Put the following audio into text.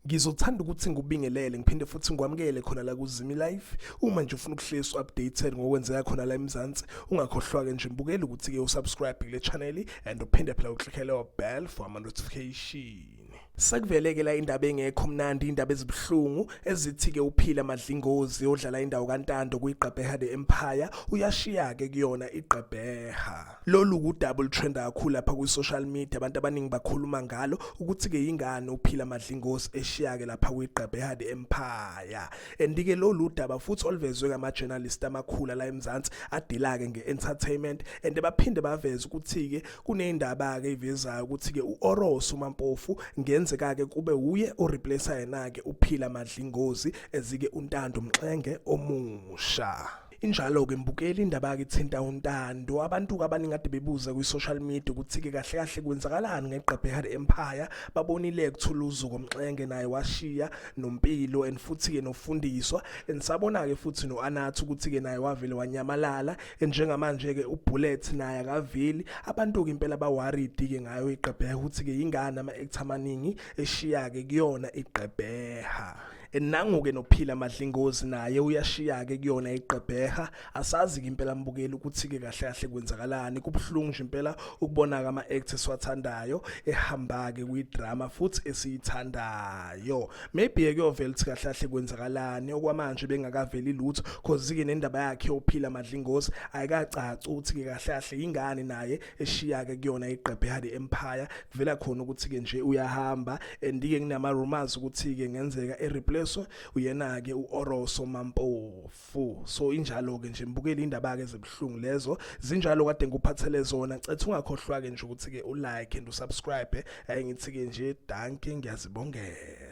Ngizothanda ukuthi ngikubingelele ngiphinde futhi ngikwamukele khona la kuZimi Life. Uma nje ufuna ukuhlezi updated ngokwenzeka khona la eMzansi, ungakhohlwa-ke nje mbukeli ukuthi-ke usubscribe kule channel and uphinde phela uclick leyo bell for ama-notification. Sekuveleke la indaba engekho mnandi, indaba ezibuhlungu ezithi-ke uPhila Madlingozi odlala indawo kaNtando kwiGqeberha The Empire uyashiya-ke kuyona iGqeberha. Lolu kudaba olutrenda kakhulu lapha kwi-social media, abantu abaningi bakhuluma ngalo ukuthi-ke yingani uPhila Madlingozi eshiya-ke lapha kwiGqeberha The Empire. And-ke lolu daba futhi oluvezwe ngama-journalist amakhulu la eMzansi adila-ke nge-entertainment and baphinde baveze ukuthi-ke kuney'ndaba-ke ivezayo ukuthi-ke u-Oros uMampofu ngenzeka-ke kube wuye oreplace yena-ke uPhila Madlingozi ezike uNtando Mxenge omusha. Injalo-ke mbukeli indaba-ke ithinta uNtando. Abantu-ke abaningi kade bebuza kwi-social media ukuthi-ke kahle kahle kwenzakalani ngeGqeberha The Empire. Babonile kuthula uZuko Mxenge naye washiya noMpilo and futhi-ke noFundiswa and sabona-ke futhi no-Anathi ukuthi-ke naye wavele wanyamalala and njengamanje-ke uBullet naye akaveli. Abantu-ke impela ba-worried-ke ngayo iGqeberha ukuthi-ke yingani ama-actor amaningi eshiya-ke kuyona iGqeberha. Nangu-ke noPhila Madlingozi naye uyashiya-ke kuyona iGqeberha. Asazi-ke impela mbukeli ukuthi-ke kahle kahle kwenzakalani. Kubuhlungu nje impela ukubona-ke ama-actor esiwathandayo ehamba-ke kwi-drama futhi esiyithandayo. Maybe-ke kuyovela ukuthi kahle kahle kwenzakalani. Okwamanje bengakaveli lutho cause-ke nendaba yakhe uPhila Madlingozi ayikacaci ukuthi-ke kahle kahle yingani naye eshiya-ke kuyona iGqeberha The Empire. Kuvela khona ukuthi-ke nje uyahamba and-ke kunama-rumors ukuthi-ke ngenzeka ereplace uyena-ke u-Oroso Mampofu. So injalo-ke nje mbukeli indaba-ke ezibuhlungu lezo zinjalo kade ngikuphathele zona. Cetha ungakhohlwa-ke nje ukuthi-ke ulike and usubscribe. Ngithi-ke nje dankie, ngiyazibongela.